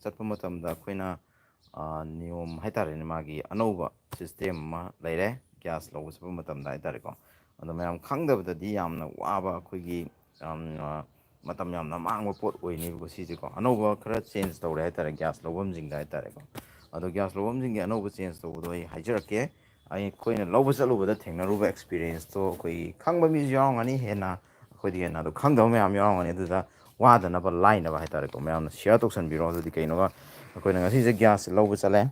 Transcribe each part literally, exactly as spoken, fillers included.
ꯆꯠꯄ ꯃꯇꯝꯗ ꯑꯩꯈꯣꯏꯅ ꯅꯤꯌꯣꯝ ꯍꯥꯏꯇꯥꯔꯦꯅꯦ, ꯃꯥꯒꯤ ꯑꯅꯧꯕ ꯁꯤꯁꯇꯦꯝ ꯑꯃ ꯂꯩꯔꯦ꯫ ꯒ꯭ꯌꯥꯁ ꯂꯧꯕ ꯆꯠꯄ ꯃꯇꯝꯗ ꯍꯥꯏꯇꯥꯔꯦꯀꯣ, ꯑꯗꯣ ꯃꯌꯥꯝ ꯈꯪꯗꯕꯗꯗꯤ ꯌꯥꯝꯅ ꯋꯥꯕ, ꯑꯩꯈꯣꯏꯒꯤ ꯌꯥꯝꯅ ꯃꯇꯝ ꯌꯥꯝꯅ ꯃꯥꯡꯕ ꯄꯣꯠ ꯑꯣꯏꯅꯦꯕꯀꯣ꯫ ꯁꯤꯁꯦꯀꯣ, ꯑꯅꯧꯕ ꯈꯔ ꯆꯦꯟꯖ ꯇꯧꯔꯦ ꯍꯥꯏꯇꯥꯔꯦ ꯒ꯭ꯌꯥꯁ ꯂꯧꯐꯝꯁꯤꯡꯗ ꯍꯥꯏꯇꯥꯔꯦꯀꯣ꯫ ꯑꯗꯣ ꯒ꯭ꯌꯥꯁ ꯂꯧꯐꯝꯁꯤꯡꯒꯤ ꯑꯅꯧꯕ ꯆꯦꯟꯖ ꯇꯧꯕꯗꯣ ꯑꯩ ꯍꯥꯏꯖꯔꯛꯀꯦ꯫ ꯑꯩꯈꯣꯏꯅ ꯂꯧꯕ ꯆꯠꯂꯨꯕꯗ ꯊꯦꯡꯅꯔꯨꯕ ꯑꯦꯛꯁꯄꯤꯔꯤꯌꯦꯟꯁꯇꯣ ꯑꯩꯈꯣꯏꯒꯤ ꯈꯪꯕ ꯃꯤꯁꯨ ꯌꯥꯎꯔꯝꯒꯅꯤ, ꯍꯦꯟꯅ ꯑꯩꯈꯣꯏꯗꯤ ꯍꯦꯟꯅ ꯑꯗꯨ ꯈꯪꯗꯕ ꯃꯌꯥꯝ ꯌꯥꯎꯔꯝꯒꯅꯤ꯫ ꯑꯗꯨꯗ ꯋꯥꯗꯅꯕ, ꯂꯥꯏꯅꯕ ꯍꯥꯏꯇꯥꯔꯦꯀꯣ, ꯃꯌꯥꯝꯅ ꯁꯤꯌꯔ ꯇꯧꯁꯟꯕꯤꯔꯣ꯫ ꯑꯗꯨꯗꯤ ꯀꯩꯅꯣꯒ, ꯑꯩꯈꯣꯏꯅ ꯉꯁꯤꯁꯦ ꯒ꯭ꯌꯥꯁꯁꯦ ꯂꯧꯕ ꯆꯠꯂꯦ꯫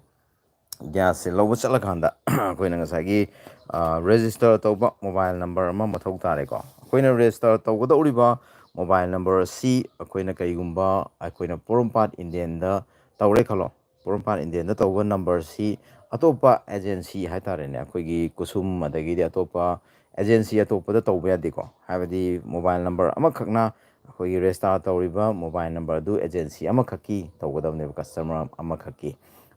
ꯒ꯭ꯌꯥꯁꯁꯦ ꯂꯧꯕ ꯆꯠꯂꯀꯥꯟꯗ ꯑꯩꯈꯣꯏꯅ ꯉꯁꯥꯏꯒꯤ ꯔꯦꯖꯤꯁꯇꯔ ꯇꯧꯕ ꯃꯣꯕꯥꯏꯜ ꯅꯝꯕꯔ ꯑꯃ ꯃꯊꯧ ꯇꯥꯔꯦꯀꯣ꯫ ꯑꯩꯈꯣꯏꯅ ꯔꯦꯖꯤꯁꯇꯔ ꯇꯧꯒꯗꯧꯔꯤꯕ ꯃꯣꯕꯥꯏꯜ ꯅꯝꯕꯔ ꯑꯁꯤ ꯑꯩꯈꯣꯏꯅ ꯀꯩꯒꯨꯝꯕ ꯑꯩꯈꯣꯏꯅ ꯄꯣꯔꯣꯝꯄꯥꯠ ꯏꯟꯗꯤꯌꯟꯗ ꯇꯧꯔꯦ ꯈꯜꯂꯣ꯫ ꯄꯣꯔꯣꯝꯄꯥꯠ ꯏꯟꯗꯤꯌꯟꯗ ꯇꯧꯕ ꯅꯝꯕꯔꯁꯤ ꯑꯇꯣꯞꯄ ꯑꯦꯖꯦꯟꯁꯤ ꯍꯥꯏꯇꯥꯔꯦꯅꯦ, ꯑꯩꯈꯣꯏꯒꯤ ꯀꯨꯁꯨꯝ ꯑꯗꯒꯤꯗꯤ ꯑꯇꯣꯞꯄ ꯑꯦꯖꯦꯟꯁꯤ ꯑꯇꯣꯞꯄꯗ ꯇꯧꯕ ꯌꯥꯗꯦꯀꯣ꯫ ꯍꯥꯏꯕꯗꯤ ꯃꯣꯕꯥꯏꯜ ꯅꯝꯕꯔ ꯑꯃꯈꯛꯅ ꯑꯩꯈꯣꯏꯒꯤ ꯔꯦꯖꯤꯁꯇꯥꯔ ꯇꯧꯔꯤꯕ ꯃꯣꯕꯥꯏꯜ ꯅꯝꯕꯔ ꯑꯗꯨ ꯑꯦꯖꯦꯟꯁꯤ ꯑꯃꯈꯛꯀꯤ ꯇꯧꯒꯗꯕꯅꯦꯕ, ꯀꯁꯇꯃꯔ ꯑꯃꯈꯛꯀꯤ꯫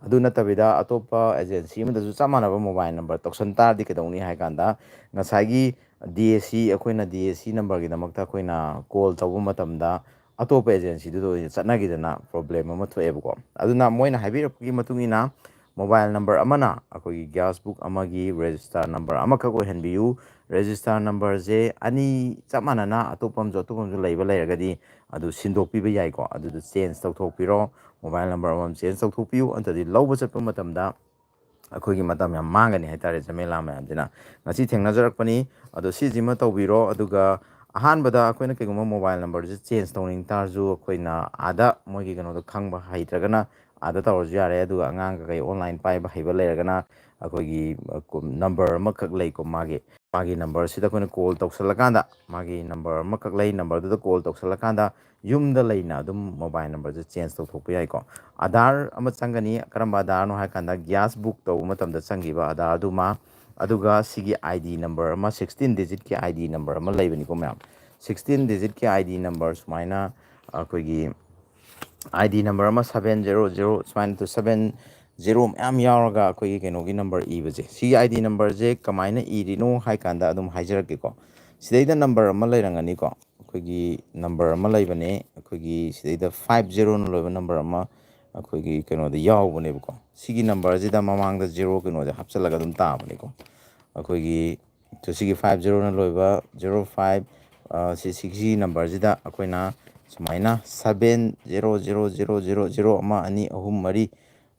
ꯑꯗꯨ ꯅꯠꯇꯕꯤꯗ ꯑꯇꯣꯞꯄ ꯑꯦꯖꯦꯟꯁꯤ ꯑꯃꯗꯁꯨ ꯆꯞ ꯃꯥꯟꯅꯕ ꯃꯣꯕꯥꯏꯜ ꯅꯝꯕꯔ ꯇꯧꯁꯟ ꯇꯥꯔꯗꯤ ꯀꯩꯗꯧꯅꯤ ꯍꯥꯏ ꯀꯥꯟꯗ, ꯉꯁꯥꯏꯒꯤ ꯗꯤ ꯑꯦꯁ ꯁꯤ, ꯑꯩꯈꯣꯏꯅ ꯗꯤ ꯑꯦꯁ ꯁꯤ ꯅꯝꯕꯔꯒꯤꯗꯃꯛꯇ ꯑꯩꯈꯣꯏꯅ ꯀꯣꯜ ꯇꯧꯕ ꯃꯇꯝꯗ ꯑꯇꯣꯞꯄ ꯑꯦꯖꯦꯟꯁꯤꯗꯨꯗ ꯑꯣꯏꯅ ꯆꯠꯅꯈꯤꯗꯅ ꯄ꯭ꯔꯣꯕ꯭ꯂꯦꯝ ꯑꯃ ꯊꯣꯛꯑꯦꯕꯀꯣ꯫ ꯑꯗꯨꯅ ꯃꯣꯏꯅ ꯍꯥꯏꯕꯤꯔꯛꯄꯒꯤ ꯃꯇꯨꯡ ꯏꯟꯅ ꯃꯣꯕꯥꯏꯜ ꯅꯝꯕꯔ ꯑꯃꯅ ꯑꯩꯈꯣꯏꯒꯤ ꯒ꯭ꯌꯥꯁ ꯕꯨꯛ ꯑꯃꯒꯤ ꯔꯦꯖꯤꯁꯇꯥꯔ ꯅꯝꯕꯔ ꯑꯃꯈꯛ ꯑꯣꯏꯍꯟꯕꯤꯌꯨ꯫ ꯔꯦꯖꯤꯁꯇꯥꯔ ꯅꯝꯕꯔꯁꯦ ꯑꯅꯤ ꯆꯞ ꯃꯥꯟꯅꯅ ꯑꯇꯣꯞꯄ ꯑꯃꯁꯨ, ꯑꯇꯣꯞꯄ ꯑꯃꯁꯨ ꯂꯩꯕ ꯂꯩꯔꯒꯗꯤ ꯑꯗꯨ ꯁꯤꯟꯗꯣꯛꯄꯤꯕ ꯌꯥꯏꯀꯣ꯫ ꯑꯗꯨꯗ ꯆꯦꯟꯖ ꯇꯧꯊꯣꯛꯄꯤꯔꯣ꯫ ꯃꯣꯕꯥꯏꯜ ꯅꯝꯕꯔ ꯑꯃꯃꯝ ꯆꯦꯟꯖ ꯇꯧꯊꯣꯛꯄꯤꯌꯨ꯫ ꯑꯗꯨꯗꯤ ꯂꯧꯕ ꯆꯠꯄ ꯃꯇꯝꯗ ꯑꯩꯈꯣꯏꯒꯤ ꯃꯇꯝ ꯌꯥꯝ ꯃꯥꯡꯒꯅꯤ ꯍꯥꯏꯇꯥꯔꯦ, ꯖꯃꯦꯂꯥ ꯃꯌꯥꯝꯁꯤꯅ꯫ ꯉꯁꯤ ꯊꯦꯡꯅꯖꯔꯛꯄꯅꯤ꯫ ꯑꯗꯣ ꯁꯤꯁꯤꯃ ꯇꯧꯕꯤꯔꯣ꯫ ꯑꯗꯨꯒ ꯑꯍꯥꯟꯕꯗ ꯑꯩꯈꯣꯏꯅ ꯀꯩꯒꯨꯝꯕ ꯃꯣꯕꯥꯏꯜ ꯅꯝꯕꯔꯁꯦ ꯆꯦꯟꯖ ꯇꯧꯅꯤꯡ ꯇꯥꯔꯁꯨ, ꯑꯩꯈꯣꯏꯅ ꯑꯥꯗ ꯃꯣꯏꯒꯤ ꯀꯩꯅꯣꯗꯣ ꯈꯪꯕ ꯍꯩꯇ꯭ꯔꯒꯅ ꯑꯥꯗ ꯇꯧꯔꯁꯨ ꯌꯥꯔꯦ꯫ ꯑꯗꯨꯒ ꯑꯉꯥꯡ ꯀꯩꯀꯩ ꯑꯣꯟꯂꯥꯏꯟ ꯄꯥꯏꯕ ꯍꯩꯕ ꯂꯩꯔꯒꯅ ꯑꯩꯈꯣꯏꯒꯤ, ꯑ, ꯀꯨꯝ-, ꯅꯝꯕꯔ ꯑꯃꯈꯛ ꯂꯩꯀꯣ ꯃꯥꯒꯤ꯫ ꯃꯥꯒꯤ ꯅꯝꯕꯔꯁꯤꯗ ꯑꯩꯈꯣꯏꯅ ꯀꯣꯜ ꯇꯧꯁꯜꯂꯀꯥꯟꯗ, ꯃꯥꯒꯤ ꯅꯝꯕꯔ ꯑꯃꯈꯛ ꯂꯩ, ꯅꯝꯕꯔꯗꯨꯗ ꯀꯣꯜ ꯇꯧꯁꯜꯂꯀꯥꯟꯗ ꯌꯨꯝꯗ ꯂꯩꯅ ꯑꯗꯨꯝ ꯃꯣꯕꯥꯏꯜ ꯅꯝꯕꯔꯁꯦ ꯆꯦꯟꯖ ꯇꯧꯊꯣꯛꯄ ꯌꯥꯏꯀꯣ꯫ ꯑꯙꯥꯔ ꯑꯃ ꯆꯪꯒꯅꯤ꯫ ꯀꯔꯝꯕ ꯑꯙꯥꯔꯅꯣ ꯍꯥꯏ ꯀꯥꯟꯗ, ꯒ꯭ꯌꯥꯁ ꯕꯨꯛ ꯇꯧꯕ ꯃꯇꯝꯗ ꯆꯪꯈꯤꯕ ꯑꯙꯥꯔꯗꯨꯃ, ꯑꯗꯨꯒ ꯁꯤꯒꯤ ꯑꯥꯏ ꯗꯤ ꯅꯝꯕꯔ ꯑꯃ, ꯁꯤꯛꯁꯇꯤꯟ ꯗꯤꯖꯤꯠꯀꯤ ꯑꯥꯏ ꯗꯤ ꯅꯝꯕꯔ ꯑꯃ ꯂꯩꯕꯅꯤꯀꯣ ꯃꯌꯥꯝ꯫ ꯁꯤꯛꯁꯇꯤꯟ ꯗꯤꯖꯤꯠꯀꯤ ꯑꯥꯏ ꯗꯤ ꯅꯝꯕꯔ ꯁꯨꯃꯥꯏꯅ ꯑꯩꯈꯣꯏꯒꯤ ꯑꯥꯏ ꯗꯤ ꯅꯝꯕꯔ ꯑꯃ ꯁꯕꯦꯟ ꯖꯦꯔꯣ ꯖꯦꯔꯣ ꯁꯨꯃꯥꯏꯅ ꯇꯨ ꯁꯕꯦꯟ ꯖꯦꯔꯣ ꯃꯌꯥꯝ ꯌꯥꯎꯔꯒ ꯑꯩꯈꯣꯏꯒꯤ ꯀꯩꯅꯣꯒꯤ ꯅꯝꯕꯔ ꯏꯕꯁꯦ, ꯁꯤꯒꯤ ꯑꯥꯏ ꯗꯤ ꯅꯝꯕꯔꯁꯦ ꯀꯃꯥꯏꯅ ꯏꯔꯤꯅꯣ ꯍꯥꯏ ꯀꯥꯟꯗ ꯑꯗꯨꯝ ꯍꯥꯏꯖꯔꯛꯀꯦꯀꯣ꯫ ꯁꯤꯗꯩꯗ ꯅꯝꯕꯔ ꯑꯃ ꯂꯩꯔꯝꯒꯅꯤꯀꯣ꯫ ꯑꯩꯈꯣꯏꯒꯤ ꯅꯝꯕꯔ ꯑꯃ ꯂꯩꯕꯅꯦ, ꯑꯩꯈꯣꯏꯒꯤ ꯁꯤꯗꯩꯗ ꯐꯥꯏꯚ ꯖꯦꯔꯣꯅ ꯂꯣꯏꯕ ꯅꯝꯕꯔ ꯑꯃ ꯑꯩꯈꯣꯏꯒꯤ ꯀꯩꯅꯣꯗ ꯌꯥꯎꯕꯅꯦꯕꯀꯣ꯫ ꯁꯤꯒꯤ ꯅꯝꯕꯔꯁꯤꯗ ꯃꯃꯥꯡꯗ ꯖꯦꯔꯣ ꯀꯩꯅꯣꯁꯦ ꯍꯥꯞꯆꯤꯜꯂꯒ ꯑꯗꯨꯝ ꯇꯥꯕꯅꯤꯀꯣ꯫ ꯑꯩꯈꯣꯏꯒꯤ ꯁꯤꯒꯤ ꯐꯥꯏꯚ ꯖꯦꯔꯣꯅ ꯂꯣꯏꯕ ꯖꯦꯔꯣ ꯐꯥꯏꯚ, ꯁꯤ ꯁꯤꯒꯤ ꯅꯝꯕꯔꯁꯤꯗ ꯑꯩꯈꯣꯏꯅ ꯁꯨꯃꯥꯏꯅ seven zero zero zero zero zero ꯑꯃ ꯑꯅꯤ ꯑꯍꯨꯝ ꯃꯔꯤ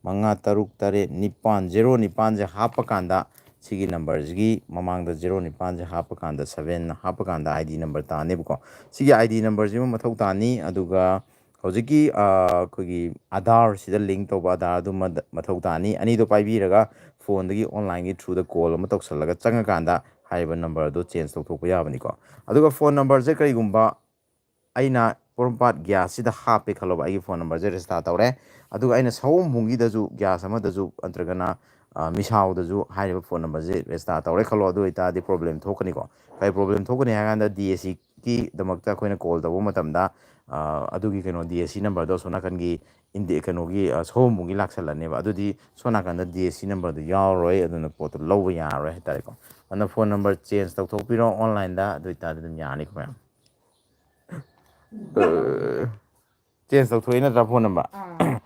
ꯃꯉꯥ ꯇꯔꯨꯛ ꯇꯔꯦꯠ ꯅꯤꯄꯥꯟ, ꯖꯦꯔꯣ ꯅꯤꯄꯥꯟꯁꯦ ꯍꯥꯞꯄꯀꯥꯟꯗ, ꯁꯤꯒꯤ ꯅꯝꯕꯔꯁꯤꯒꯤ ꯃꯃꯥꯡꯗ ꯖꯦꯔꯣ ꯅꯤꯄꯥꯟꯁꯦ ꯍꯥꯞꯄꯀꯥꯟꯗ, ꯁꯕꯦꯟ ꯍꯥꯞꯄꯀꯥꯟꯗ ꯑꯥꯏ ꯗꯤ ꯅꯝꯕꯔ ꯇꯥꯅꯦꯕꯀꯣ꯫ ꯁꯤꯒꯤ ꯑꯥꯏ ꯗꯤ ꯅꯝꯕꯔꯁꯤꯃ ꯃꯊꯧ ꯇꯥꯅꯤ꯫ ꯑꯗꯨꯒ ꯍꯧꯖꯤꯛꯀꯤ, ꯑ, ꯑꯩꯈꯣꯏꯒꯤ ꯑꯙꯥꯔꯁꯤꯗ ꯂꯤꯡ ꯇꯧꯕ ꯑꯙꯥꯔ ꯑꯗꯨꯃ ꯃꯊꯧ ꯇꯥꯅꯤ꯫ ꯑꯅꯤꯗꯣ ꯄꯥꯏꯕꯤꯔꯒ ꯐꯣꯟꯗꯒꯤ ꯑꯣꯟꯂꯥꯏꯟꯒꯤ ꯊ꯭ꯔꯨꯗ ꯀꯣꯜ ꯑꯃ ꯇꯧꯁꯜꯂꯒ ꯆꯪꯉꯀꯥꯟꯗ ꯍꯥꯏꯔꯤꯕ ꯅꯝꯕꯔꯗꯣ ꯆꯦꯟꯖ ꯇꯧꯊꯣꯛꯄ ꯌꯥꯕꯅꯤꯀꯣ꯫ ꯑꯗꯨꯒ ꯐꯣꯟ ꯅꯝꯕꯔꯁꯦ ꯀꯔꯤꯒꯨꯝꯕ ꯑꯩꯅ ꯄꯣꯔꯣꯝꯄꯥꯠ ꯒ꯭ꯌꯥꯁꯁꯤꯗ ꯍꯥꯞꯄꯦ ꯈꯜꯂꯣꯕ, ꯑꯩꯒꯤ ꯐꯣꯟ ꯅꯝꯕꯔꯁꯦ ꯔꯦꯖꯤꯁꯇꯥꯔ ꯇꯧꯔꯦ, ꯑꯗꯨꯒ ꯑꯩꯅ ꯁꯑꯣꯝꯕꯨꯡꯒꯤꯗꯁꯨ ꯒ꯭ꯌꯥꯁ ꯑꯃꯗꯁꯨ ꯅꯠꯇ꯭ꯔꯒꯅ, ꯑ, ꯃꯤꯁꯥꯎꯗꯁꯨ ꯍꯥꯏꯔꯤꯕ ꯐꯣꯟ ꯅꯝꯕꯔꯁꯦ ꯔꯦꯖꯤꯁꯇꯥꯔ ꯇꯧꯔꯦ ꯈꯜꯂꯣ꯫ ꯑꯗꯨ ꯑꯣꯏꯇꯥꯔꯗꯤ ꯄ꯭ꯔꯣꯕ꯭ꯂꯦꯝ ꯊꯣꯛꯀꯅꯤꯀꯣ꯫ ꯀꯔꯤ ꯄ꯭ꯔꯣꯕ꯭ꯂꯦꯝ ꯊꯣꯛꯀꯅꯤ ꯍꯥꯏ ꯀꯥꯟꯗ, ꯗꯤ ꯑꯦꯁ ꯁꯤꯒꯤꯗꯃꯛꯇ ꯑꯩꯈꯣꯏꯅ ꯀꯣꯜ ꯇꯧꯕ ꯃꯇꯝꯗ, ꯑ, ꯑꯗꯨꯒꯤ ꯀꯩꯅꯣ, ꯗꯤ ꯑꯦꯁ ꯁꯤ ꯅꯝꯕꯔꯗꯣ ꯑꯁꯣꯝ ꯅꯥꯀꯟꯒꯤ ꯏꯟꯗꯤ-, ꯀꯩꯅꯣꯒꯤ, ꯑ, ꯁꯑꯣꯝꯕꯨꯡꯒꯤ ꯂꯥꯛꯁꯜꯂꯅꯦꯕ꯫ ꯑꯗꯨꯗꯤ ꯁꯣꯝ ꯅꯥꯀꯟꯗ ꯗꯤ ꯑꯦꯁ ꯁꯤ ꯅꯝꯕꯔꯗꯣ ꯌꯥꯎꯔꯔꯣꯏ, ꯑꯗꯨꯅ ꯄꯣꯠꯇꯣ ꯂꯧꯕ ꯌꯥꯔꯔꯣꯏ ꯍꯥꯏꯇꯥꯔꯦꯀꯣ꯫ ꯑꯗꯨꯅ ꯐꯣꯟ ꯅꯝꯕꯔ ꯆꯦꯟꯖ ꯇꯧꯊꯣꯛꯄꯤꯔꯣ ꯑꯣꯟꯂꯥꯏꯟꯗ, ꯑꯗꯨ ꯑꯣꯏꯇꯥꯔꯗꯤ ꯑꯗꯨꯝ ꯌꯥꯔꯅꯤꯀꯣ, ꯃꯌꯥꯝ꯫ ꯆꯦꯟꯖ ꯇꯧꯊꯣꯛꯏ ꯅꯠꯇ꯭ꯔꯥ ꯐꯣꯟ ꯅꯝꯕꯔ? ꯑꯥ꯫